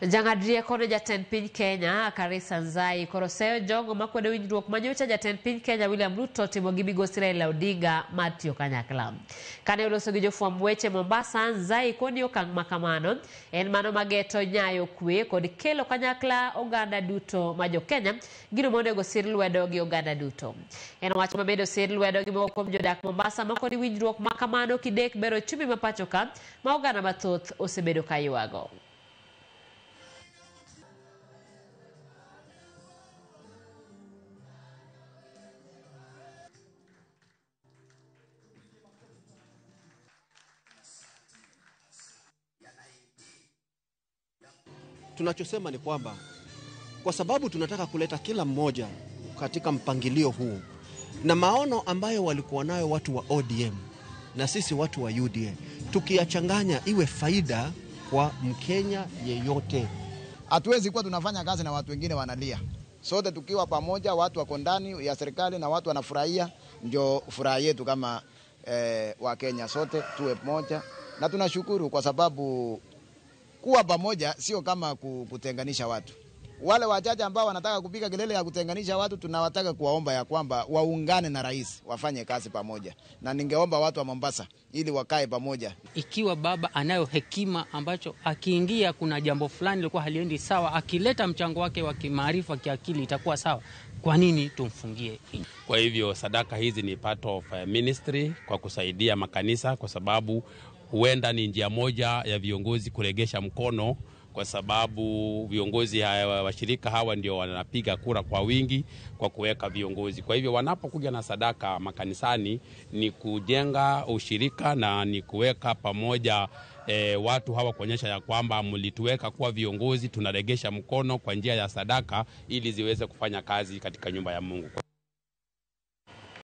Jang'ad rieko ne jatend piny Kenya Karisa Nzai koro seyo jogo makwedo winjruok manyocha jatend piny Kenya William Ruto timo gi migosi Raila Odinga mar tiyo kanyakla. Kane oloso gi jofwamb weche Mombasa, Nzai koni okang' makamano en mano mageto nyayo kwe kod kelo kanyakla oganda duto ma jo Kenya, gino monego sir lwedo gi oganda duto. En wach mabedo sir lwedo gi moko kuom jodak Mombasa makoni winjruok makamano kidek bero ochumi ma pacho ka ma oganda mathoth osebedo ka ywago. Tunachosema ni kwamba kwa sababu tunataka kuleta kila mmoja katika mpangilio huu na maono ambayo walikuwa nayo watu wa ODM na sisi watu wa UDA, tukiyachanganya iwe faida kwa Mkenya yeyote. Hatuwezi kuwa tunafanya kazi na watu wengine wanalia. Sote tukiwa pamoja, watu wako ndani ya serikali na watu wanafurahia, ndio furaha yetu kama Wakenya sote tuwe pamoja. Na tunashukuru kwa sababu kuwa pamoja sio kama kutenganisha watu. Wale wachache ambao wanataka kupiga kelele ya kutenganisha watu, tunawataka kuwaomba ya kwamba waungane na rais, wafanye kazi pamoja. Na ningeomba watu wa Mombasa ili wakae pamoja. Ikiwa baba anayo hekima ambacho akiingia kuna jambo fulani lilikuwa haliendi sawa, akileta mchango wake wa kimaarifa, kiakili itakuwa sawa. Kwa nini tumfungie? Kwa hivyo sadaka hizi ni part of ministry kwa kusaidia makanisa, kwa sababu huenda ni njia moja ya viongozi kuregesha mkono, kwa sababu viongozi hawa, washirika hawa ndio wanapiga kura kwa wingi kwa kuweka viongozi. Kwa hivyo wanapokuja na sadaka makanisani ni kujenga ushirika na ni kuweka pamoja watu hawa, kuonyesha ya kwamba mlituweka kuwa viongozi, tunaregesha mkono kwa njia ya sadaka ili ziweze kufanya kazi katika nyumba ya Mungu.